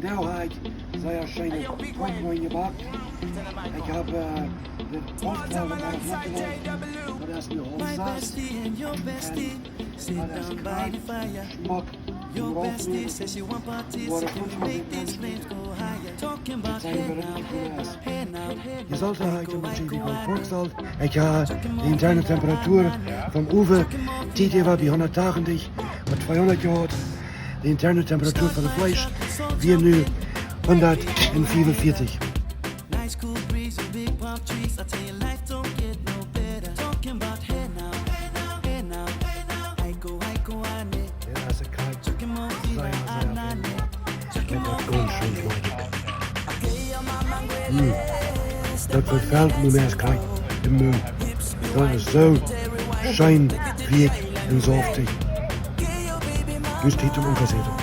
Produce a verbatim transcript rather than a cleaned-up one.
Vondoag hab ekj sea scheene Kuaken jebackt. Ekj hab, äh, de Oostfelde noch opjeloden. Daut es nu haulf sas. Daut es krakjt schmock. Jie sellen hia met J D Gold Pork Salt. Ekj hab de interne Temperatur vom Owen, dit hia wia bie hundatachentich, met tweehundat Grad. De interne Temperatur von daut Fleesch wia nu hundatfiefunvieetich. Dit es de Kalk. Sea, sea fein. Daut woat gaunz scheen schmakjen. Mm. Daut vefelt nu nich krakjt em Mul. Daut es soo scheen, weekj un saftich. Jist hia toom Unkassieren.